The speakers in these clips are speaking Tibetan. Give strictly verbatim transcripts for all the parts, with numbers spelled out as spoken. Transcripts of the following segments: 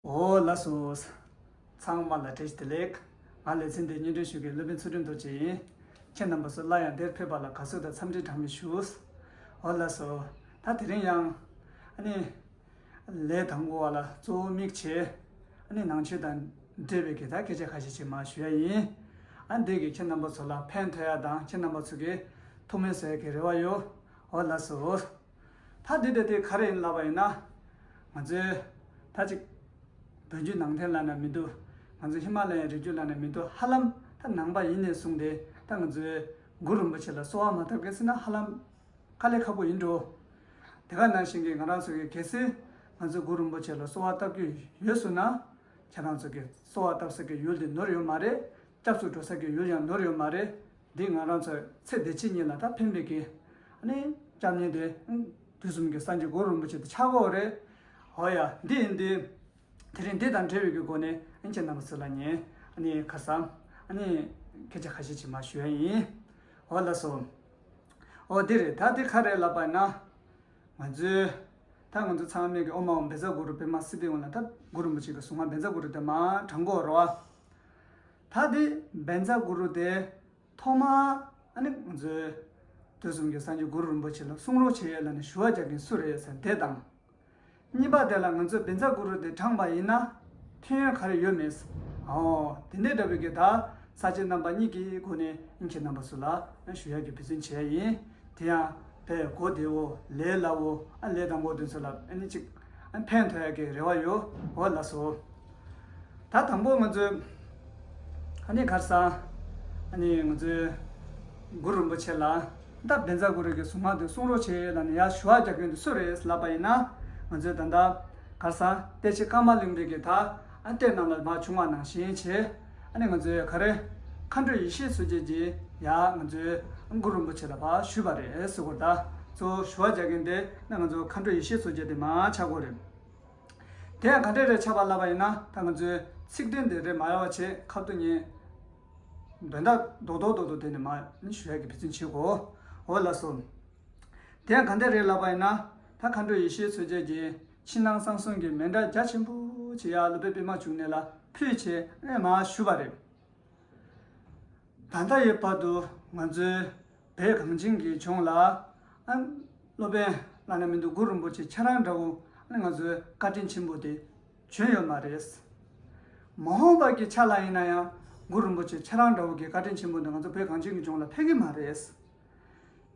འོ་ལགས་སོ། ཚང་མ་ལ་བཀྲ་ཤིས་བདེ་ལེགས། ང་ལེ་ཚན་འདིའི་སྙན་སྒྲོན་ཞུ་མཁན་སློབ་དཔོན་ཚུལ་ཁྲིམས་རྡོ་རྗེ་ཡིན། ཁྱེད་རྣམ་པ་ཚོ་སླར་ཡང་འདིར་ཕེབས་པ་ལ་དགའ་བསུ་དང་འཚམས་འདྲི་གྲངས་མེད་ཞུ། འོ་ལགས་སོ། ད་དེ་རིང་ཡང་ཨ་ནི་ལས་དང་པོ་བ་ལ་གཙོ་བོ་དམིགས་བྱས། ཨ་ནི་ནང་ཆོས་དང་འབྲེལ་བའི་གི་ད་སྐད་ཆ་ཁ་ཤས་ཅིག་མར་ཞུ་ཡ་ཡིན། ཨ་འདི་གིས་ཁྱེད་རྣམ་པ་ཚོ་ལ་ཕན་ཐོགས་ཡ་དང་ཁྱེད་རྣམ་པ་ཚོ་གི་ཐུགས་སྨོན་གསོ་ཡ་གི་རེ་བ་ཡོད། འོ་ལགས་སོ། ད་འདི་དེ་དེ་ག་རེ་ཡིན་ལབ་པ་ཡིན་ན། ང་ཚོའི་ད་ཅིག་བོད་བརྒྱུད་ནང་བསྟན་ལབ་ན་མི་འདུག་ང་ཚོ་ཧི་མ་ལ་ཡའི་རི་རྒྱུད་ལབ་ན་མི་འདུག་ཧ་ལམ་ད་ནང་པ་ཡིན་ནས་བཟུང་སྟེ་ད་ང་ཚོའི་གུ་རུ་རིན་པོ་ཆེ་ལ་གསོལ་བ་མ་བཏབ་མཁན་ཟེར་ན་ཧ་ལམ་དཀའ་ལས་ཁག་པོ་ཡིན་འགྲོ། དེ་ག་ནང་བཞིན་གྱི་ང་རང་ཚོ་གི་གལ་སྲིད་ང་ཚོ་གུ་རུ་རིན་པོ་ཆེ་ལ་གསོལ་བ་བཏབ་རྒྱུ་ཡོད་སོང་ན། ཁྱེད་རང་ཚོ་གི་གསོལ་བ་བཏབ་ས་གི་ཡུལ་དེ་ནོར་ཡོད་མ་རེད། སྐྱབས་སུ་འགྲོ་ས་གི་ཡུལ་ཡང་ནོར་ཡོད་མ་རེད། འདི་ང་རང་ཚོ་ཚེ་འདི་ཕྱི་གཉིས་ལ་ད་ཕན་པའི་གི་ཨ་ནི་སྐྱབས་གནས་དེ་དུས་གསུམ་གྱི་སངས་རྒྱས་གུ་རུ་རིན་པོ་ཆེ་དེ་ཆགས་ཀྱི་ཡོད་རེད། འོ་ཡ་འདི་ཡིན་དུས་དེ་རིང་འདི་དང་འབྲེལ་བའི་གི་སྒོ་ནས་ཨ་ནི་ཁྱེད་རྣམ་པ་ཚོ་ལ་ངས་ཨ་ནི་ཁ་སང་ཨ་ནི་སྐད་ཆ་ཁ་ཤས་ཅིག་མར་ཞུ་ཡ་ཡིན། འོ་ལགས་སོ། འོ་འདི་རེད། ད་འདི་ག་རེ་ལབ་པ་ཡིན་ན། ང་ཚོའི་ད་ང་ཚོ་ཚང་མས་ཀྱི་ཨོཾ་ཨཱཿཧཱུྃ་བཛྲ་གུ་རུ་པདྨ་སིདྡྷི་ཧཱུྃ་ལ་ད་གུ་རུ་རིན་པོ་ཆེ་གི་གཟུངས་སྔགས་བཛྲ་གུ་རུ་དེ་མར་བགྲང་གི་ཡོད་རེད་བ། ད་འདི་བཛྲ་གུ་རུ་དེ་ཐོག་མར་ཨ་ནི་ང་ཚོའི་དུས་གསུམ་གྱི་སངས་རྒྱས་གུ་རུ་རིན་པོ་ཆེ་ལ་གསུང་རོགས་བྱེད་ལབ་ནས་ཞུ་བ་རྒྱག་མཁན་སུ་རེད་ཟེར་དེ་དང་། གཉིས་པ་དེ་ལ་ང་ཚོས་བཛྲ་གུ་རུ་དེ་བགྲངས་པ་ཡིན་ན་ཕན་ཡོན་ག་རེ་ཡོད་མེད། འོ་དེ་འདྲ་འདྲ་བའི་གི་ད་ས་སྐྱ་རྣམ་པ་གཉིས་ཀྱི་སྒོ་ནས་ཨིན་ཁྱེད་རྣམ་པ་ཚོ་ལ་ཞུ་ཡག་གི་འབད་བརྩོན་བྱས་ཡིན། དེ་ཡང་དཔེ་གོ་བདེ་བོ་ལས་སླ་བོ་ཨ་ལས་དང་པོ་དེ་ཚོ་ལ་ཨ་ནི་ཅིག་ཨ་ཕན་ཐོགས་ཡག་གི་རེ་བ་ཡོད། འོ་ལགས་སོ། ད་དང་པོ་ང་ཚོས་ཨ་ནི་ཁར་སང་ཨ་ནི་ང་ཚོའི་གུ་རུ་རིན་པོ་ཆེ་ལ་ད་བཛྲ་གུ་རུ་གི་གཟུངས་སྔགས་དེ་གསུང་རོགས་བྱེད་ལབ་ནས་ཡར་ཞུ་བ་རྒྱག་མཁན་དེ་སུ་རེད་ལབ་པ་ཡིན་ན། ང་ཚོས་ད་ལྟ་ཁར་སང་བསྟན་ཆེན་ཀརྨ་གླིང་པའི་གི་ད་ཨ་བསྟན་ནང་ལ་མར་བྱུང་བ་ནང་བཞིན་བྱས། ཨ་ནི་ང་ཚོའི་ག་རེ་མཁའ་འགྲོ་ཡེ་ཤེས་མཚོ་རྒྱལ་གྱིས་ཡར་ང་ཚོའི་གུ་རུ་རིན་པོ་ཆེ་ལ་ཕར་ཞུས་པ་རེད་ཟེར་གོ། ད་གཙོ་བོ་ཞུ་བ་རྒྱག་མཁན་དེ་ན་ང་ཚོ་མཁའ་འགྲོ་ཡེ་ཤེས་མཚོ་རྒྱལ་དེ་མར་ཆགས་ཀྱི་ཡོད་རེད། དེ་ཡང་ག་འདྲ་རེད་ཆགས་པ་ལབ་པ་ཡིན་ན། ད་ང་ཚོའི་ཚིག་དོན་དེ་རེད་མ་ཡོང་བ་བྱས་ཁ་ཐུག་ཉན། དོན་དག་རྡོག་རྡོག་རྡོག་རྡོག་དེ་ནས་མར་ཞུ་ཡག་གི་འབད་བརྩོན་བྱེད་དགོས། འོ་ལགས་སོ། དེ་ཡང་ག་འདྲ་རེད་ལབ་པ་ཡིན་ན། ད་མཁའ་འགྲོ་ཡེ་ཤེས་མཚོ་རྒྱལ་གྱིས་ཕྱི་ནང་གསང་གསུམ་གྱི་མཎྜལ་རྒྱ་ཆེན་པོ་ཅིག་ཡར་སློབ་དཔོན་པདྨ་འབྱུང་གནས་ལ་ཕུལ་བྱས་ཨེ་མར་ཞུས་པ་རེད། ད་ལྟ་ཡི་བར་དུ་ང་ཚོའི་བོད་གངས་ཅན་གྱི་ལྗོངས་ལ་ཨ་སློབ་དཔོན་བླ་ན་མེད་པའི་གུ་རུ་རིན་པོ་ཆེ་ཁྱེད་རང་འདྲ་བོ་ཨ་ང་ཚོའི་བཀའ་དྲིན་ཆེན་པོ་དེ་བྱོན་ཡོད་མ་རེད། མ་འོངས་པ་གི་ཆ་ལ་ཡིན་ན་ཡང་གུ་རུ་རིན་པོ་ཆེ་ཁྱེད་རང་འདྲ་བོ་གི་བཀའ་དྲིན་ཆེན་པོ་འདི་ང་ཚོ་བོད་གངས་ཅན་གྱི་ལྗོངས་ལ་ཕེབས་ཀྱི་མ་རེད།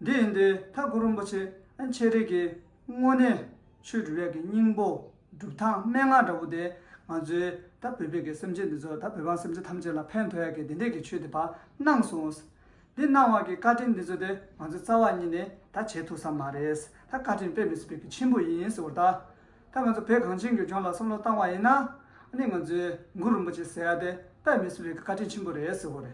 འདི་ཡིན་དུས་ད་གུ་རུ་རིན་པོ་ཆེ་ཨ་ཁྱེད་རང་གི་དངོས་གནས་ཆོས་སྒྲུབ་ཡག་གི་སྙིང་པོ་སྒྲུབ་ཐབས་མན་ངག་འདྲ་བོ་དེ་ང་ཚོའི་ད་བོད་པའི་གི་སེམས་ཅན་འདི་ཚོ་ད་བོད་འབངས་སེམས་ཅན་ཐམས་ཅད་ལ་ཕན་ཐོགས་ཡག་གི་འདི་འདྲས་ཀྱི་ཆོས་དེ་ཕར་གནང་སོང་། འདི་གནང་བ་གི་བཀའ་དྲིན་འདི་ཚོ་དེ་ང་ཚོ་རྩ་བ་ཉིད་ནས་ད་བརྗེད་ཐུབ་ས་མ་རེད། ད་བཀའ་དྲིན་དཔེ་མི་སྲིད་པའི་གི་ཆེན་པོ་ཡིན་ཟེར་བ་རེད་ད། ད་ང་ཚོ་བོད་གངས་ཅན་གྱི་ལྗོངས་ལ་བསམ་བློ་བཏང་བ་ཡིན་ན། ཨ་ནི་ང་ཚོའི་གུ་རུ་རིན་པོ་ཆེ་ཟེར་ཡ་དེ་དཔེ་མི་སྲིད་པའི་གི་བཀའ་དྲིན་ཆེན་པོ་རེད་ཟེར་བ་རེད།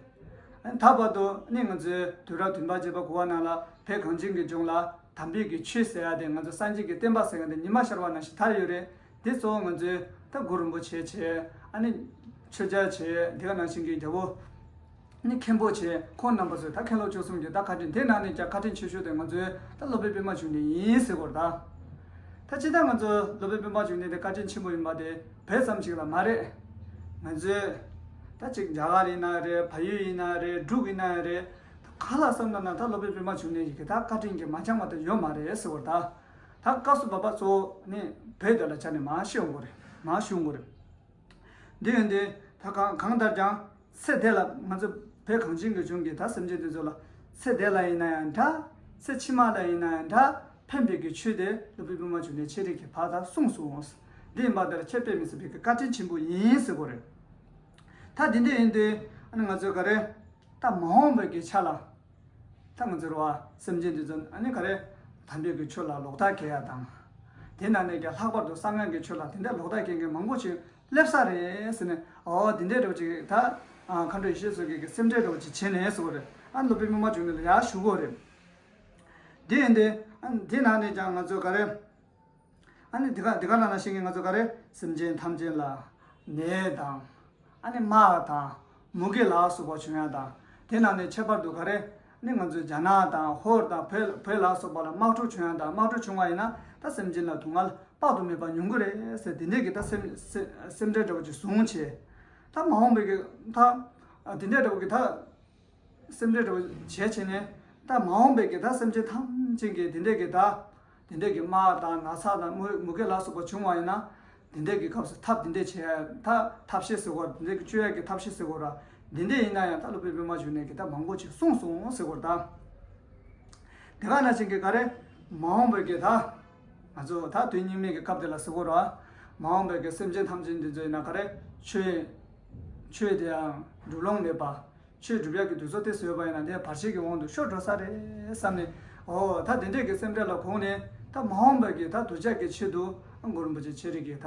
ཨ་ནི་ད་བར་དུ་ཨ་ནི་ང་ཚོའི་དུས་རབས་བདུན་པ་བརྒྱད་པ་དགུ་པ་ནང་ལ་བོད་གངས་ཅན་གྱི་ལྗོངས་ལ་དམ་པའི་གི་ཆོས་ཟེར་ཡ་དེ་ང་ཚོ་སངས་རྒྱས་ཀྱི་བསྟན་པ་ཟེར་ཡ་དེ་ཉི་མ་ཤར་བ་ནང་བཞིན་དར་ཡོད་རེད། དེ་གཙོ་བོ་ང་ཚོའི་ད་གུ་རུ་རིན་པོ་ཆེ་བྱས། ཨ་ནི་ཆོས་རྒྱལ་བྱས། དེ་ག་ནང་བཞིན་གྱི་རྒྱལ་པོ་ནི་མཁན་པོ་བྱས། ཁོང་རྣམ་པ་ཚོས་ད་མཁན་སློབ་བཅུ་གསུམ་གྱི་ད་བཀའ་དྲིན། དེ་ནང་ནས་ཀྱང་བཀའ་དྲིན་ཆེ་ཤོས་དེ་ང་ཚོའི་ད་སློབ་དཔོན་པདྨ་འབྱུང་གནས་ཡིན་ཟེར་གོ་རེད་ད། ད་ཅི་ད་ང་ཚོ་སློབ་དཔོན་པདྨ་འབྱུང་གནས་དེ་བཀའ་དྲིན་ཆེན་པོ་ཡིན་པ་དེ་བོད་ཙམ་ཞིག་ལ་མ་རེད། ང་ཚོའི་ད་ཅིག་རྒྱ་གར་ཡིན་ན་རེད། བལ་ཡུལ་ཡིན་ན་རེད། འབྲུག་ཡིན་ན་རེད། ད་ག་ལ་བསམ་ན་ན་ད་སློབ་དཔོན་པདྨ་འབྱུང་གནས་ཡི་གེ་ད་བཀའ་དྲིན་གྱིས་མ་བསྐྱངས་པ་ད་ཡོད་མ་རེད་ཟེར་གོ་རེད་ད། ད་སྐབས་སུ་བབ་པ་གཙོ་བོ་ནི་བོད་དེ་ལ་ཆ་ནས་མར་ཤེས་ཡོང་གོ་རེད། མར་ཞུ་གོ་རེད། འདི་ཡིན་དུས་ད་གང་གང་ལྟར་ཀྱང་ཚེ་འདི་ལ་ང་ཚོ་བོད་གངས་ཅན་གྱི་ལྗོངས་ཀྱི་ད་སེམས་ཅན་དེ་ཚོ་ལ་ཚེ་འདི་ལ་ཡིན་ན་ཡང་འདྲ། ཚེ་ཕྱི་མ་ལ་ཡིན་ན་ཡང་འདྲ། ཕན་པའི་གི་ཆོས་དེ་སློབ་དཔོན་པདྨ་འབྱུང་གནས་ཁྱེད་རང་གིས་ཕར་ད་གསུངས་སོང་། འདི་ཡིན་པ་དེར་ཁྱེད་དཔེ་མི་སྲིད་པའི་གི་བཀའ་དྲིན་ཆེན་པོ་ཡིན་ཟེར་གོ་རེད། ད་འདི་འདྲ་ཡིན་དུས་ཨ་ནི་ང་ཚོས་ག་རེ་ད་མ་འོངས་པའི་གི་ཆ་ལ། ད་ང་ཚོ་རེད་བ། སེམས་ཅན་འདི་ཚོ་ཨ་ནི་ག་རེ་དམ་པའི་གི་ཆོས་ལ་ལོག་ལྟ་སྐྱེ་ཡ་དང་། དེ་ནང་ནས་ཀྱང་ལྷག་པར་དུ་གསང་སྔགས་ཀྱི་ཆོས་ལ་དེ་འདྲ་ལོག་ལྟ་སྐྱེ་མཁན་མང་པོ་ཞིག་སླེབས་ས་རེད་ཟེར་ནས། འོ་དེ་འདྲའི་འདྲ་བོ་ཅིག་ད་ཨ་མཁའ་འགྲོ་ཡེ་ཤེས་མཚོ་རྒྱལ་གྱི་སེམས་ཁྲལ་འདྲ་བོ་ཅིག་བྱས་ནས་ཟེར་བ་རེད། ཨ་སློབ་དཔོན་པདྨ་འབྱུང་གནས་ལ་ཡར་ཞུ་གི་ཡོད་རེད། དེ་ཡིན་དུས་ཨ་དེ་ནང་ནས་ཀྱང་ང་ཚོ་ག་རེ། ཨ་ནི་འདི་ག་འདི་ག་ནང་ན་ཤེས་མཁན་ང་ཚོ་ག་རེ། སེམས་ཅན་ཐམས་ཅད་ལ་ནད་དང་། ཨ་ནི་རྨ་དང་། མུ་གེ་ལ་སོགས་པ་བྱུང་ཡ་དང་། དེ་ནང་ནས་ཁྱད་པར་དུ་ག་རེ། ཨ་ནི་ང་ཚོའི་རྒྱ་ནག་དང་ཧོར་དང་བོད་བོད་ལ་སོགས་པ་ལ་དམག་འཁྲུག་བྱུང་ཡ་དང་། དམག་འཁྲུག་བྱུང་བ་ཡིན་ན་ད་སེམས་ཅན་ལ་སྡུག་བསྔལ། དཔག་ཏུ་མེད་པ་མྱོང་གི་རེད་ཟེར། དེ་འདྲས་ཀྱི་ད་སེམས་སེམས་སེམས་ཁྲལ་འདྲ་བོ་ཅིག་བཟུང་བྱས། ད་མ་འོངས་པའི་གི་ད་དེ་འདྲས་འདྲ་བོ་གི་ད་སེམས་ཁྲལ་འདྲ་བོ་བྱས་བྱས་ནས། ད་མ་འོངས་པའི་གི་ད་སེམས་ཅན་ཐམས་ཅད་ཀྱི་དེ་འདྲས་ཀྱི་ད་དེ་འདྲས་ཀྱི་དམར་དང་ན་ཚ་དང་མུ་མུ་གེ་ལ་སོགས་པ་བྱུང་བ་ཡིན་ན། དེ་འདྲས་ཀྱི་སྐབས་སུ་ཐབས་དེ་འདྲས་བྱས། ད་ཐབས་ཤེས་ཟེར་བ། དེ་འདྲས་ཀྱི་བཅོས་ཡས་ཀྱི་ཐབས་ཤེས་ཟེར་བ་ར། དེ་འདྲས་ཡིན་ན་ཡང་ད་སློབ་དཔོན་པད་མ་འབྱུང་གནས་ཀྱིས་ད་མང་པོ་ཅིག་གསུངས་སོང་ཟེར་བ་ར། ད་དེ་ག་ནང་བཞིན་གྱི་ག་རེ། མ་འོངས་པའི་གི་ད་ང་ཚོ་ད་དུས་སྙིགས་མའི་གི་སྐབས་དེ་ལ་ཟེར་བ་ར། མ་འོངས་པའི་གི་སེམས་ཅན་ཐམས་ཅད་འདི་ཚོ་ཡིན་ན་ག་རེ། ཆོས་ཆོས་དེའང་སྒྲུབ་ལོང་མེད་པ། ཆོས་སྒྲུབ་ཡག་གི་དུས་ཚོད་དེ་བཟོས་པ་ཡིན་ན་དེ་བར་ཆད་ཀྱི་དབང་དུ་ཤོར་འགྲོ་ས་རེད་བསམ་ནས། འོ་ད་དེ་འདྲས་ཀྱི་སེམས་ཁྲལ་ལ་དགོངས་ནས། ད་མ་འོངས་པའི་གི་ད་གདུལ་བྱ་གི་ཆེད་དུ་གུ་རུ་རིན་པོ་ཆེ་ཁྱེད་རིགས་ཀྱིས་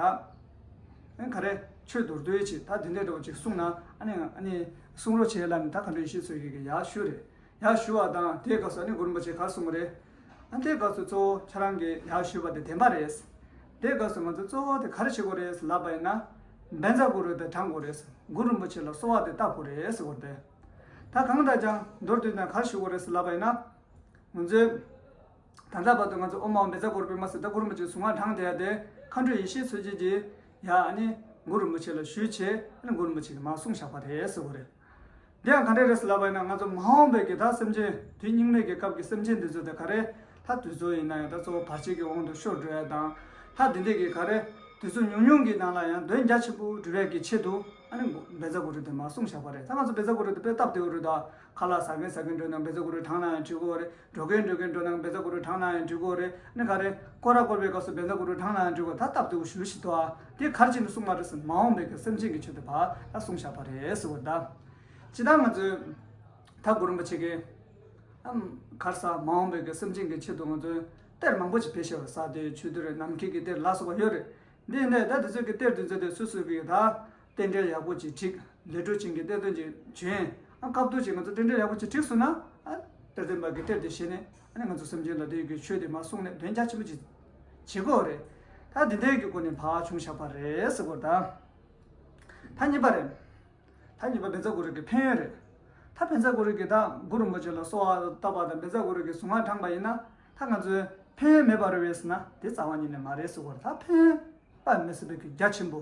ད་ག་རེ་ཆོས་མདོར་བསྡུས་ཅིག་ད་དེ་འདྲས་འདྲ་བོ་ཅིག་གསུངས་ན། ཨ་ནི་ཨ་ནི་གསུང་རོགས་བྱེད་ལབ་ནས་ད་མཁའ་འགྲོ་ཡེ་ཤེས་མཚོ་རྒྱལ་གྱིས་ཡར་ཞུས་རེད། ཡར་ཞུ་བ་དང་དེའི་སྐབས་སུ་ཨ་ནི་གུ་རུ་རིན་པོ་ཆེ་ག་རེ་གསུངས་པ་རེད། ཨ་དེའི་སྐབས་སུ་གཙོ་བོ་ཁྱེད་རང་གིས་ཡར་ཞུས་པ་དེ་བདེན་པ་རེད། དེའི་སྐབས་སུ་ང་ཚོ་གཙོ་བོ་དེ་ག་རེ་བྱེད་དགོས་རེད་ལབ་པ་ཡིན་ན། བཛྲ་གུ་རུ་དེ་བགྲང་དགོས་རེད། གུ་རུ་རིན་པོ་ཆེ་ལ་གསོལ་བ་དེ་བཏབ་དགོས་རེད་ཟེར་བ་རེད། ད་གང་ལྟར་ཀྱང་མདོར་བསྡུས་ན་ག་རེ་ཞུ་དགོས་རེད་ལབ་པ་ཡིན་ན། ང་ཚོས་ད་ལྟ་བར་དུ་ང་ཚོ་ཨོཾ་ཨཱཿཧཱུྃ་བཛྲ་གུ་རུ་པདྨ་ཟེར་ད་གུ་རུ་རིན་པོ་ཆེའི་གཟུངས་སྔགས་བགྲངས་བསྡད་ཡ་དེ། མཁའ་འགྲོ་ཡེ་ཤེས་མཚོ་རྒྱལ་གྱིས་ཡ་ཨ་ནི་གུ་རུ་རིན་པོ་ཆེ་ལ་ཞུས་བྱས། ཨ་ནི་གུ་རུ་རིན་པོ་ཆེ་གིས་མར་གསུངས་བཞག་པ་རེད་ཟེར་བ་རེད། འདི་ཡང་ག་འདྲ་རེད་ཟེར་ལབ་པ་ཡིན་ན། ང་ཚོ་མ་འོངས་པའི་གི་ད་སེམས་ཅན་དུས་སྙིགས་མའི་གི་སྐབས་ཀྱི་སེམས་ཅན་འདི་ཚོ་དེ་ག་རེ། ད་དུས་ཚོད་ཡིན་ན་ཡང་ད་གཙོ་བོ་བར་ཆད་ཀྱི་དབང་དུ་ཤོར་འགྲོ་ཡ་དང་། ད་འདི་འདྲས་ཀྱི་ག་རེ། དུས་ཚོད་ཉུང་ཉུང་གི་ནང་ལ་ཡང་དོན་རྒྱ་ཆེན་པོ་སྒྲུབ་ཡ་གི་ཆེད་དུ་ཨ་ནི་བཛྲ་གུ་རུ་དེ་མར་གསུངས་བཞག་པ་རེད། ད་ང་ཚོ་བཛྲ་གུ་རུ་དེ་དཔེ་སྟབས་བདེ་བོ་རེད། ད་ཁ་ལག་ཟ་གིན་ཟ་གིན་འགྲོ་ན་བཛྲ་གུ་རུ་བགྲངས་ན་ཡང་འགྲིག་གི་རེད། འགྲོ་གིན་འགྲོ་གིན་འགྲོ་ན་བཛྲ་གུ་རུ་བགྲངས་ན་ཡང་འགྲིག་གི་རེད། ཨ་ནི་ག་རེ། སྐོར་ར་སྐོར་བའི་སྐབས་སུ་བཛྲ་གུ་རུ་བགྲངས་ན་ཡང་འགྲིག་གི། ད་སྟབས་བདེ་བོ་ཞེ་པོ་ཞིག་འདུག་ཨ། དེ་ག་རེ་བྱས་ནས་གསུངས་པ་རེད་ཟེར་ན། མ་འོངས་པའི་གི་སེམས་ཅན་གྱི་ཆེད་དུ་ཕར་ད་གསུངས་བཞག་པ་རེད་ཟེར་བ་རེད། ད་ཅི་ལྟར་ང་ཚོས་ད་གུ་རུ་རིན་པོ་ཆེ་གིས་ཨམ་ག་རེ་ཟེར། མ་འོངས་པའི་གི་སེམས་ཅན་གྱི་ཆེད་དུ་ང་ཚོས་གཏེར་མང་པོ་ཅིག་སྦས་བཞག་པ་རེད། ས་གཏེར་ཆོས་གཏེར་ནམ་མཁའི་གི་གཏེར་ལ་སོགས་པ་ཡོད་རེད། འདི་ནས་ད་དེ་ཚོ་གི་གཏེར་དེ་ཚོ་དེ་སོ་སོ་གི་ད་རྟེན་འབྲེལ་ཡག་པོ་ཅིག་བསྒྲིགས། ལས་འཕྲོ་ཅན་གྱི་གཏེར་སྟོན་ཅིག་བྱོན། ཨ་སྐབས་ཐོག་ཅིག་ང་ཚོ་རྟེན་འབྲེལ་ཡག་པོ་ཅིག་བསྒྲིགས་སོང་ན། ཨ་གཏེར་སྟོན་པ་གི་གཏེར་དེ་བཞེས་ནས། ཨ་ནི་ང་ཚོ་སེམས་ཅན་ལ་དེ་གི་ཆོས་དེ་མར་གསུངས་ནས་དོན་རྒྱ་ཆེན་པོ་ཅིག་བྱེད་དགོས་རེད། ད་འདི་འདྲའི་གི་སྒོ་ནས་ཕར་བྱུང་བཞག་པ་རེད་ཟེར་དགོས་རེད། ད་ད་གཉིས་པ་རེད། ད་གཉིས་པ་བཛྲ་གུ་རུ་གི་ཕན་ཡོན་རེད། ད་བཛྲ་གུ་རུ་གི་ད་གུ་རུ་རིན་པོ་ཆེ་ལ་གསོལ་བ་བཏབ་པ་དང་བཛྲ་གུ་རུ་གི་གཟུངས་སྔགས་བགྲངས་པ་ཡིན་ན། ད་ང་ཚོའི་ཕན་ཡོན་མེད་པ་རེད་པས་ཟེར་ན་དེ་རྩ་བ་ཉིད་ནས་མ་རེད་ཟེར་དགོས་རེད། ད་ཕན་ཡོན་དཔག་མི་སྲིད་པའི་གི་རྒྱ་ཆེན་པོ།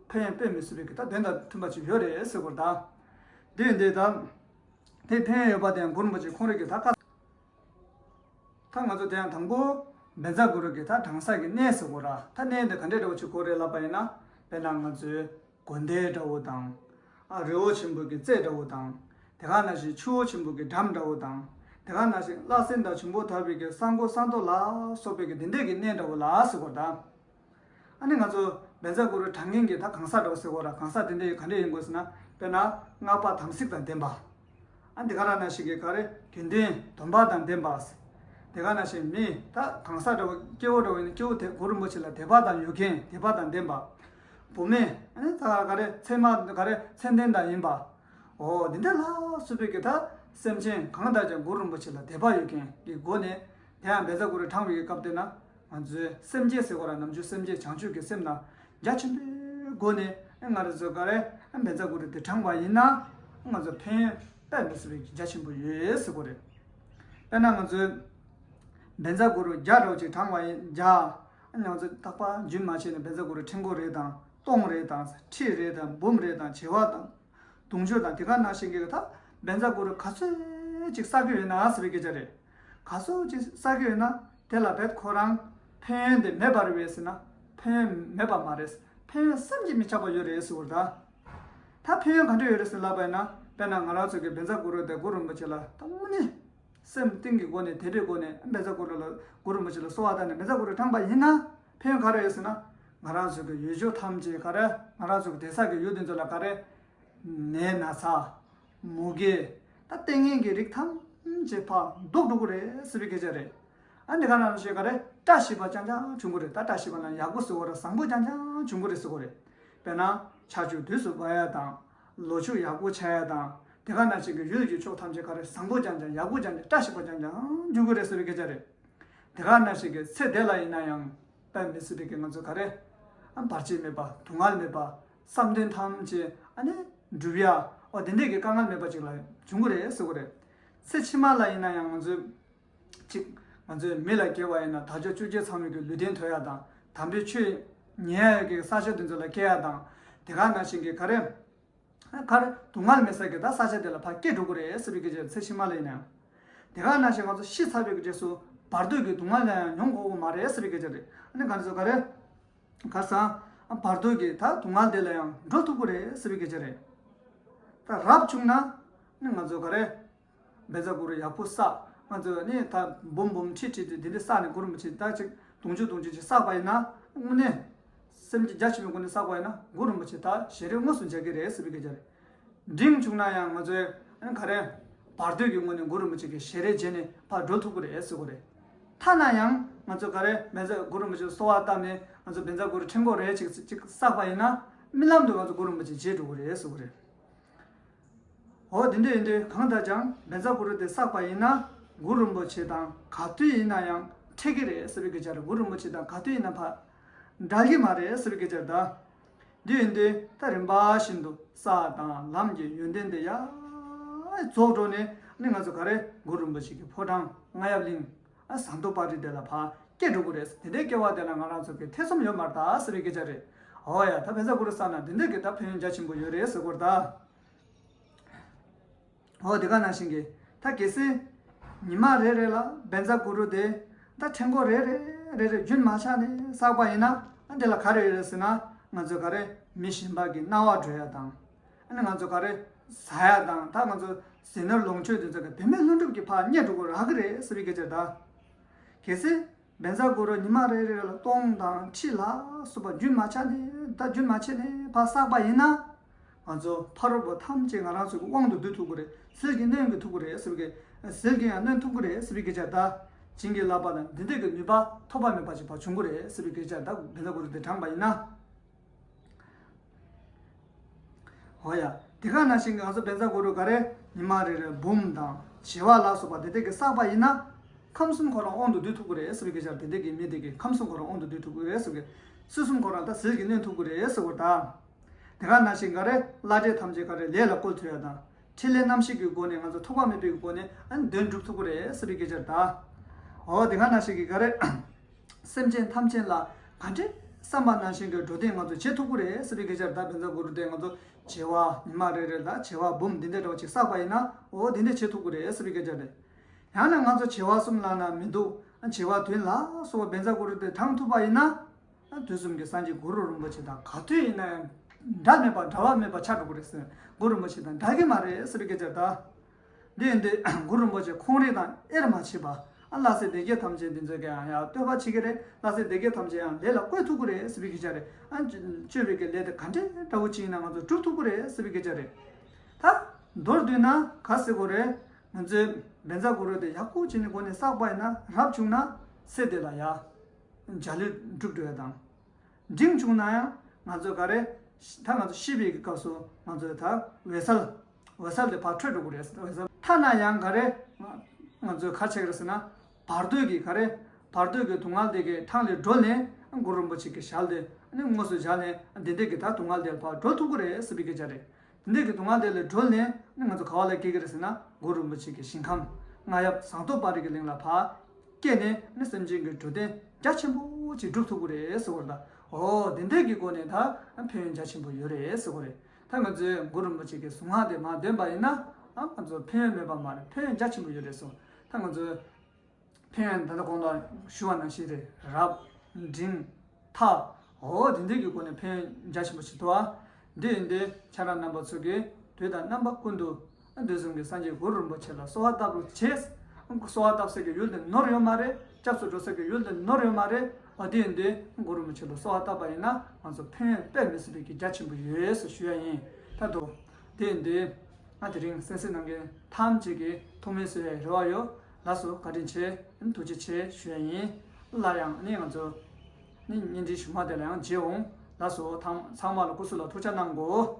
ཕན་ཡོན་དཔེ་མི་སྲིད་པའི་གི་ད་དོན་དང་མཐུན་པ་ཅིག་ཡོད་རེད་ཟེར་དགོས་རེད། ད་དེ་འདི་ད་དེ་ཕན་ཡོན་ཡོད་པ་དེ་ཡང་གུ་རུ་རིན་པོ་ཆེ་ཁོང་རང་གི་ད་བཀའ། ད་ང་ཚོ་དེ་ཡང་དང་པོ་བཛྲ་གུ་རུ་གི་ད་བགྲང་ས་གི་གནས་ཟེར་དགོས་རེད། ད་གནས་འདི་ག་འདྲས་འདྲ་བོ་ཅིག་དགོས་རེད་ལབ་པ་ཡིན་ན། དཔེར་ན་ང་ཚོའི་དགོན་སྡེ་འདྲ་བོ་དང་། ཨ་རི་བོ་ཆེན་པོ་གི་རྩེ་འདྲ་བོ་དང་། དེ་ག་ནང་བཞིན་ཆུ་བོ་ཆེན་པོ་གི་འགྲམ་འདྲ་བོ་དང་། དེ་ག་ནང་བཞིན་བླ་སེང་དང་འབྱུང་པོ་དག་པའི་གི་ས་འགོ་ས་མདོ་ལ་སོགས་པའི་གི་འདི་འདྲས་ཀྱི་གནས་འདྲ་བོ་ལ་ཟེར་དགོས་རེད། ཨ་ནི་ང་ཚོ་བཛྲ་གུ་རུ་བགྲང་མཁན་གྱི་ད་གང་ཟག་འདྲ་བོ་ཟེར་དགོས་རེད། གང་ཟག་དེ་འདྲས་ག་འདྲས་ཡིན་དགོས་ཟེར་ན། དཔེར་ན་སྔགས་པ་དམ་ཚིག་དང་ལྡན་པ། ཨ་འདི་ག་རང་ནང་བཞིན་གྱི་ག་རེ། དགེ་འདུན་སྡོམ་པ་དང་ལྡན་པ། དེ་ག་ནང་བཞིན་མི་ད་གང་ཟག་འདྲ་བོ་སྐྱེ་བོ་འདྲ་བོ་ཡིན་ན་སྐྱེ་བོ་དེ་གུ་རུ་རིན་པོ་ཆེ་ལ་དད་པ་དང་ཡོད་མཁན། དད་པ་དང་ལྡན་པ། བུད་མེད་ཨ་ནི་ད་ག་རེ་མཚན་མ་ག་རེ་མཚན་ལྡན་དང་ཡིན་པ། འོ་འདི་འདྲ་ལ་སོགས་པའི་གི་ད་སེམས་ཅན་གང་དག་ཀྱང་གུ་རུ་རིན་པོ་ཆེ་ལ་དད་པ་ཡོད་མཁན་གྱི་སྒོ་ནས། དེ་ཡང་བཛྲ་གུ་རུ་བགྲང་བའི་གི་སྐབས་དེ་ན། ང་ཚོའི་སེམས་བསྐྱེད་ཟེར་དགོས་ར། ནམ་རྒྱུན་སེམས་བསྐྱེད་བྱང་ཆུབ་ཀྱི་སེམས་དང་རྒྱ་ཆེན་པོའི་སྒོ་ནས་ང་རང་ཚོ་ག་རེ་བཛྲ་གུ་རུ་དེ་བགྲངས་པ་ཡིན་ན། ང་ཚོ་ཕན་ཡོན་དཔག་མི་སྲིད་པའི་རྒྱ་ཆེན་པོ་ཡོད་ཟེར་དགོས་རེད། དཔེར་ན་ང་ཚོའི་བཛྲ་གུ་རུ་བརྒྱ་འདྲ་བོ་ཅིག་བགྲངས་པ་ཡིན། བརྒྱ། ང་ཚོ་རྟག་པར་རྒྱུན་མ་ཆད་ནས་བཛྲ་གུ་རུ་ཕྲེང་སྐོར་རེ་དང་སྟོང་རེ་དང་ཁྲི་རེ་དང་འབུམ་རེ་དང་བྱེ་བ་དང་། དུང་ཕྱུར་དང་དེ་ག་ནང་བཞིན་གྱི་ད་བཛྲ་གུ་རུ་ག་ཚོད་ཅིག་བསགས་ཀྱི་ཡོད་ན་ཟེར་བའི་སྐད་ཆ་རེད། ག་ཚོད་ཅིག་བསགས་ཀྱི་ཡོད་ན་དེ་ལ་རྦད་ཁོ་རང་ཕན་ཡོན་དེ་མེད་པ་རེད་པས་ཟེར་ན། ཕན་ཡོན་མེད་པ་མ་རེད། ཕན་ཡོན་བསམ་གྱིས་མི་ཁྱབ་པ་ཡོད་རེད་ཟེར་བ་རེད། ད་ད་ཕན་ཡོན་ག་འདྲ་ཡོད་རེད་ཟེར་ལབ་པ་ཡིན་ན། དཔེར་ན་ང་རང་ཚོ་གི་བཛྲ་གུ་རུ་དེ་གུ་རུ་རིན་པོ་ཆེ་ལ་ད་དངོས་གནས་སེམས་གཏིང་གི་སྒོ་ནས་དད་པའི་སྒོ་ནས་བཛྲ་གུ་རུ་ལ་གུ་རུ་རིན་པོ་ཆེ་ལ་གསོལ་བ་བཏབ་ནས་བཛྲ་གུ་རུ་བགྲངས་པ་ཡིན་ན། ཕན་ཡོན་ག་རེ་ཡོད་ཟེར་ན། ང་རང་ཚོ་གི་ཡུལ་ཕྱོགས་ཐམས་ཅད་ག་རེ། ང་རང་ཚོ་གི་བསྡད་ས་གི་ཡུལ་དེ་ཚོ་ལ་ག་རེ། ནད་ན་ཚ། མུ་གེ། ད་ལྟས་ངན་གྱི་རིགས་ཐམས་ཅད་ཕར་ལྡོག་འགྲོ་གི་རེད་ཟེར་བའི་སྐད་ཆ་རེད། ཨ་འདི་ག་རང་བཞིན་ག་རེ། བཀྲ་ཤིས་པ་རྐྱང་རྐྱང་བྱུང་གི་རེད། ད་བཀྲ་ཤིས་པ་ལ་ཡག་པོ་ཟེར་བ་ར་བཟང་པོ་རྐྱང་རྐྱང་བྱུང་གི་རེད་ཟེར་གི་རེད། དཔེར་ན་ཆར་ཆུ་དུས་སུ་འབབ་ཡ་དང་། ལོ་ཕྱུགས་ཡག་པོ་ཆགས་ཡ་དང་། དེ་ག་ནང་བཞིན་གྱི་ཡུལ་གྱི་ཕྱོགས་ཐམས་ཅད་ག་རེ་བཟང་པོ་རྐྱང་རྐྱང་ཡག་པོ་རྐྱང་རྐྱང་བཀྲ་ཤིས་པ་རྐྱང་རྐྱང་འབྱུང་གི་རེད་ཟེར་བའི་སྐད་ཆ་རེད། དེ་ག་ནང་བཞིན་གྱི་ཚེ་འདི་ལ་ཡིན་ན་ཡང་དཔེ་མི་སྲིད་པའི་གི་ང་ཚོ་ག་རེ། ཨ་བར་ཆད་མེད་པ། སྡུག་བསྔལ་མེད་པ། བསམ་དོན་ཐམས་ཅད་ཨ་ནི་འགྲུབ་ཡ། འོ་དེ་འདྲས་ཀྱི་དཀའ་ངལ་མེད་པ་ཅིག་ལ་འབྱུང་གི་རེད་ཟེར་གི་རེད། ཚེ་ཕྱི་མ་ལ་ཡིན་ན་ཡང་ང་ཚོས་ཅིག་ང་ཚོས་མི་ལ་སྐྱེ་བ་ཡིན་ན་དལ་འབྱོར་བཅོ་བརྒྱད་ཚང་བའི་གི་ལུས་རྟེན་ཐོབ་ཡ་དང་ དམ་པའི་ཆོས་ཉན་ཡག་གི་ས་ཆ་དེ་ཚོ་ལ་སྐྱེ་ཡག་དང་། དེ་ག་ནང་བཞིན་གྱི་ག་རེ། ག་རེ་སྡུག་བསྔལ་མེད་ས་གི་ད་ས་ཆ་དེ་ལ་ཕར་སྐྱེ་འགྲོ་གི་རེད་ཟེར་བའི་སྐད་ཆ་རེད། ཚེ་ཕྱི་མ་ལ་ཡིན་ན་ཡང་། དེ་ག་ནང་བཞིན་ང་ཚོ་ཤི་ཚར་བའི་རྗེས་སུ་བར་དོ་གི་སྡུག་བསྔལ་ལ་ཡང་མྱོང་དགོས་ཀྱི་མ་རེད་ཟེར་བའི་སྐད་ཆ་རེད། ཨ་ནི་ག་རེ་ཟེར་ག་རེ། ག་ས། བར་དོ་གི་ད་སྡུག་བསྔལ་དེ་ལ་ཡང་འགྲོ་ཐུབ་ཀྱི་རེད་ཟེར་བའི་སྐད་ཆ་རེད། ད་རབ་བྱུང་ན་ནི་ང་ཚོ་ག་རེ། བཛྲ་གུ་རུ་ཡག་པོ་བསགས། ང་ཚོ་ནི་ད་འབུམ་འབུམ་ཁྲི་ཁྲི་དེ་འདི་འདྲ་བསགས་ནས་གུ་རུ་རིན་པོ་ཆེ་ད་ཅིག་དུང་ཕྱུར་དུང་ཕྱུར་ཅིག་བསགས་པ་ཡིན་ན། དངོས་གནས་སེམས་ཀྱི་རྒྱ་ཆེན་པོའི་སྒོ་ནས་བསགས་པ་ཡིན་ན་གུ་རུ་རིན་པོ་ཆེ་ད་ཞལ་རས་དངོས་སུ་མཇལ་གྱི་རེད་ཟེར་བའི་སྐད་ཆ་རེད། འབྲིང་བྱུང་ན་ཡང་ང་ཚོས་ཨ་ནི་ག་རེ། བར་དོ་གི་ངོས་ནས་གུ་རུ་རིན་པོ་ཆེ་གི་ཞལ་རས་མཇལ་ནས་ཕར་འགྲོ་ཐུབ་ཀྱི་རེད་ཟེར་གྱི་རེད། ཐ་ན་ཡང་ང་ཚོ་ག་རེ་བཛྲ་གུ་རུ་རིན་པོ་ཆེ་གསོལ་བ་བཏབ་ནས་ང་ཚོ་བཛྲ་གུ་རུ་ཕྲེང་སྐོར་རེ་ཅིག་ཅིག་བསགས་པ་ཡིན་ན། རྨི་ལམ་དུ་ང་ཚོ་གུ་རུ་རིན་པོ་ཆེ་མཇལ་འགྲོ་གི་རེད་ཟེར་གྱི་རེད། འོ་དེ་འདྲ་ཡིན་དུས་གང་ལྟར་ཀྱང་བཛྲ་གུ་རུ་དེ་བསགས་པ་ཡིན་ན་གུ་རུ་རིན་པོ་ཆེ་དང་ག་དུས་ཡིན་ན་ཡང་འཕྲད་ཀྱི་རེད་ཟེར་བའི་སྐད་ཆ་རེད། གུ་རུ་རིན་པོ་ཆེ་དང་ག་དུས་ཡིན་ན་ཕར་འབྲལ་གྱི་མ་རེད་ཟེར་བའི་སྐད་ཆ་རེད་ད། འདི་ཡིན་དུས་ད་རིམ་པ་བཞིན་དུ་ས་དང་ལམ་གྱི་ཡོན་ཏན་དེ་ཡར་རྫོགས་འགྲོ་ནས་ནི་ང་ཚོ་ག་རེ་གུ་རུ་རིན་པོ་ཆེ་གི་ཕོ་བྲང་རྔ་ཡབ་གླིང་ཟངས་མདོག་དཔལ་རི་དེ་ལ་ཕར་སྐྱེ་འགྲོ་གི་རེད། དེ་འདྲའི་སྐྱེ་བ་དེ་ལ་ང་རང་ཚོ་གི་ཐེ་ཚོམ་ཡོད་མ་རེད་ད་ཟེར་བའི་སྐད་ཆ་རེད། འོ་ཡ་ད་བཛྲ་གུ་རུ་བསགས་ན་འདི་འདྲ་གི་ད་ཕན་ཡོན་རྒྱ་ཆེན་པོ་ཡོད་རེད་ཟེར་གྱི་རེད་ད། འོ་དེ་ག་ནང་བཞིན་གྱི་ད་གལ་སྲིད་ཉི་མ་རེ་རེ་ལ་བཛྲ་གུ་རུ་དེ་ད་ཕྲེང་སྐོར་རེ་རེ་རེ་རེ་རྒྱུན་མ་ཆད་ནས་བསགས་པ་ཡིན་ན། ཨ་འདི་ལ་ག་རེ་ཡོད་རེད་ཟེར་ན། ང་ཚོ་ག་རེ་མི་གཞན་པ་གི་རྣ་བར་འགྲོ་ཡ་དང་། ཨ་ནི་ང་ཚོ་ག་རེ་ཟ་ཡ་དང་། ད་ང་ཚོ་ཟས་ནོར་ལོངས་སྤྱོད་དེ་ཚོ་ག་བེད་མེད་ལྷུན་གྲུབ་ཀྱི་ཕར་རྙེད་འགྲོ་གི་རག་གི་རེད་ཟེར་བའི་སྐད་ཆ་རེད་ད། གལ་སྲིད་བཛྲ་གུ་རུ་ཉི་མ་རེ་རེ་ལ་སྟོང་དང་ཁྲི་ལ་སོགས་པ་རྒྱུན་མ་ཆད་ནས་ད་རྒྱུན་མ་ཆད་ནས་ཕར་བསགས་པ་ཡིན་ན། ང་ཚོ་ཕ་རོལ་པོ་ཐམས་ཅད་ང་རང་ཚོ་གི་དབང་དུ་བསྡུ་ཐུབ་ཀྱི་རེད། ཟིལ་གྱིས་གནོན་གྱི་ཐུབ་ཀྱི་རེད་ཟེར་བའི་སྐད། ཟིལ་གྱིས་ཡང་གནོན་ཐུབ་ཀྱི་རེད་ཟེར་བའི་སྐད་ཆ་ད། བྱིན་གྱིས་བརླབས་པ་དང་འདི་འདྲ་གི་ནུས་པ་ཐོགས་པ་མེད་པ་ཅིག་ཕར་བྱུང་གི་རེད་ཟེར་བའི་སྐད་ཆ་ད་བཛྲ་གུ་རུ་དེ་དྲངས་པ་ཡིན་ན། འོ་ཡ། དེ་ག་ནང་བཞིན་གྱི་ང་ཚོ་བཛྲ་གུ་རུ་ག་རེ་ཉི་མ་རེ་རེ་འབུམ་དང་བྱེ་བ་ལ་སོགས་པ་དེ་དག་གིས་བསགས་པ་ཡིན་ན། ཁམས་གསུམ་ཁོ་རང་དབང་དུ་བསྡུ་ཐུབ་ཀྱི་རེད་ཟེར་བའི་སྐད་ཆ་དེ་དག་གི་མི་དེ་གིས་ཁམས་གསུམ་ཁོ་རང་དབང་དུ་བསྡུ་ཐུབ་ཀྱི་རེད་ཟེར་བའི། སྲིད་གསུམ་ཁོ་རང་ད་ཟིལ་གྱིས་གནོན་ཐུབ་ཀྱི་རེད་ཟེར་བ་དང་། དེ་ག་ནང་བཞིན་ག་རེ་བླ་བྲེ་ཐམས་ཅད་ག་རེ་ལས་ལ་བཀོལ་ཐུབ་ཡ་དང་། ཕྲིན་ལས་རྣམ་བཞི་གི་སྒོ་ནས་ང་ཚོ་ཐོགས་པ་མེད་པའི་སྒོ་ནས་ཨ་ནི་དོན་སྒྲུབ་ཐུབ་ཀྱི་རེད་ཟེར་བའི་སྐད་ཆ་ད། འོ་དེ་ག་ནང་བཞིན་གྱི་ག་རེ། སེམས་ཅན་ཐམས་ཅད་ལ་ག་འདྲའི་བསམ་པ་ནང་བཞིན་གྱི་འགྲོ་དོན་ང་ཚོ་བྱེད་ཐུབ་ཀྱི་རེད་ཟེར་བའི་སྐད་ཆ་རེད་ད། བཛྲ་གུ་རུ་དེ་ང་ཚོ་བྱེ་བ་ཉི་མ་རེ་རེ་ལ་བྱེ་བ་འབུམ་འདི་འདྲ་འདྲ་བོ་ཅིག་བསགས་པ་ཡིན་ན། འོ་འདི་འདྲ་བྱེད་ཐུབ་ཀྱི་རེད་ཟེར་བའི་སྐད་ཆ་རེད། ཡང་ན་ང་ཚོ་བྱེ་བ་གསུམ་ལ་ན་མི་འདུག་བྱེ་བ་བདུན་ལ་སོགས་པ་བཛྲ་གུ་རུ་དེ་དྲངས་ཐུབ་པ་ཡིན་ན། དུས་གསུམ་གྱི་སངས་རྒྱས་གུ་རུ་རིན་པོ་ཆེ་དང་ག་དུས་ཡིན་ན་ཡང་འབྲལ་མེད་པ་འབྲལ་བ་མེད་པ་ཆགས་འགྲོ་གི་རེད་ཟེར། གུ་རུ་རིན་པོ་ཆེ་དང་འབྲལ་གྱི་མ་རེད་ཟེར་བའི་སྐད་ཆ་ད། འདི་ཡིན་དུས་གུ་རུ་རིན་པོ་ཆེ་ཁོང་རང་དང་དབྱེར་མ་མཆིས་པ། ཨ་ལྷ་སྲས་སྡེ་བརྒྱད་ཐམས་ཅད་འདི་ཚོ་ག་ཡང་ཡང་བསྟོད་པ་བྱེད་ཀྱི་རེད། ལྷ་སྲས་སྡེ་བརྒྱད་ཐམས་ཅད་ཡང་ལས་ལ་བཀོལ་ཐུབ་ཀྱི་རེད་ཟེར་བའི་སྐད་ཆ་རེད། ཨ་བཅོལ་བའི་གི་ལས་དེ་ག་འདྲའི་འདྲ་བོ་ཅིག་ཡིན་ན་ང་ཚོ་སྒྲུབ་ཐུབ་ཀྱི་རེད་ཟེར་བའི་སྐད་ཆ་རེད། ད་མདོར་བསྡུས་ན་ག་ཟེར་དགོས་རེད། ང་ཚོས་བཛྲ་གུ་རུ་དེ་ཡག་པོ་བྱས་ནས་སྒོ་ནས་བསགས་པ་ཡིན་ན། རབ་བྱུང་ན་ཚེ་འདི་ལ་ཡ་འཇའ་ལུས་འགྲུབ་འགྲོ་ཡ་དང་། འབྲིང་བྱུང་ན་ཡང་ང་ཚོ་ག་རེ། ད་ང་ཚོ་ཤི་བའི་གི་སྐབས་སུ་ང་ཚོའི་ད་འོད་གསལ། འོད་གསལ་དེ་ཕར་འཕྲོས་འགྲོ་གི་རེད། འོད་གསལ་ཐ་ན་ཡང་ག་རེ། ང་ཚོས་ག་རེ་བྱེད་ཀྱི་རེད་ཟེར་ན། བར་དོའི་གི་ག་རེ། བར་དོའི་གི་སྡུག་བསྔལ་དེ་གི་འཕྲང་ལས་གྲོལ་ནས་གུ་རུ་རིན་པོ་ཆེ་གི་ཞལ་དེ་ནི་དངོས་སུ་མཇལ་ནས་འདི་འདྲའི་གི་ད་སྡུག་བསྔལ་དེ་ཕར་གྲོལ་ཐུབ་ཀྱི་རེད་ཟེར་བའི་སྐད་ཆ་རེད། འདི་འདྲའི་གི་སྡུག་བསྔལ་དེ་ལས་གྲོལ་ནས་ནི་ང་ཚོ་ག་བ་ལ་སྐྱེ་གི་རེད་ཟེར་ན། གུ་རུ་རིན་པོ་ཆེ་གི་ཞིང་ཁམས་རྔ་ཡབ་ཟངས་མདོག་དཔལ་རི་གི་གླིང་ལ་ཕར་སྐྱེས་ནས་ནི་སེམས་ཅན་གྱི་འགྲོ་དོན་རྒྱ་ཆེན་པོ་ཅིག་སྒྲུབ་ཐུབ་ཀྱི་རེད་ཟེར་བ་རེད་ད། འོ་དེ་འདྲའི་གི་སྒོ་ནས་ད་ཕན་ཡོན་རྒྱ་ཆེན་པོ་ཡོད་རེད་ཟེར་བ་རེད། ད་ང་ཚོས་གུ་རུ་རིན་པོ་ཆེ་གི་གཟུངས་སྔགས་དེ་མར་འདོན་པ་ཡིན་ན། ཨ་ང་ཚོ་ཕན་ཡོན་མེད་པ་མ་རེད། ཕན་ཡོན་རྒྱ་ཆེན་པོ་ཡོད་རེད་ཟེར། ད་ང་ཚོས་ཕན་ཡོན་ད་ལྟ་གོང་ལ་ཞུ་བ་ནང་བཞིན་རེད། རབ། འབྲིང་། ཐ། འོ་དེ་འདྲའི་གི་སྒོ་ནས་ཕན་ཡོན་རྒྱ་ཆེན་པོ་ཞིག་འདུག་ཨ། འདི་ཡིན་དུས་ཁྱེད་རང་རྣམ་པ་ཚོ་གིས་དུས་དང་རྣམ་པ་ཀུན་ཏུ་དུས་གསུམ་གྱི་སངས་རྒྱས་གུ་རུ་རིན་པོ་ཆེ་ལ་གསོལ་བ་བཏབ་རོགས་བྱེད། གསོལ་བ་བཏབ་ས་གི་ཡུལ་དེ་ནོར་ཡོད་མ་རེད། སྐྱབས་སུ་འགྲོ་ས་གི་ཡུལ་དེ་ནོར་ཡོད་མ་རེད། འོ་དེ་ཡིན་དུས་གུ་རུ་རིན་པོ་ཆེ་ལ་གསོལ་བ་བཏབ་པ་ཡིན་ན་ང་ཚོ་ཕན་ཡོན་དཔེ་མི་སྲིད་པའི་གི་རྒྱ་ཆེན་པོ་ཡོད་ཟེར་ཞུ་ཡ་ཡིན། ད་དུ། དེ་ཡིན་དུས། ང་དེ་རིང་གསན་གཟིགས་གནང་མཁན་ཐམས་ཅད་ཀྱིས་ཐུགས་སྨོན་གསོས་པའི་རེ་བ་ཡོད། ལགས་སོ། བཀའ་དྲིན་ཆེ། ཐུགས་རྗེ་ཆེ་ཞུ་ཡ་ཡིན། སླར་ཡང་ནི་ང་ཚོ་ནི་བརྙན་འཕྲིན་གཞུག་མ་དེ་ལ་ཡང་མཇལ་འོང་། ལགས་སོ། ཐམ་ཚང་མ་ལ་སྐུ་གཟུགས་ལ་ཐུགས་ཅག་གནང་གོ།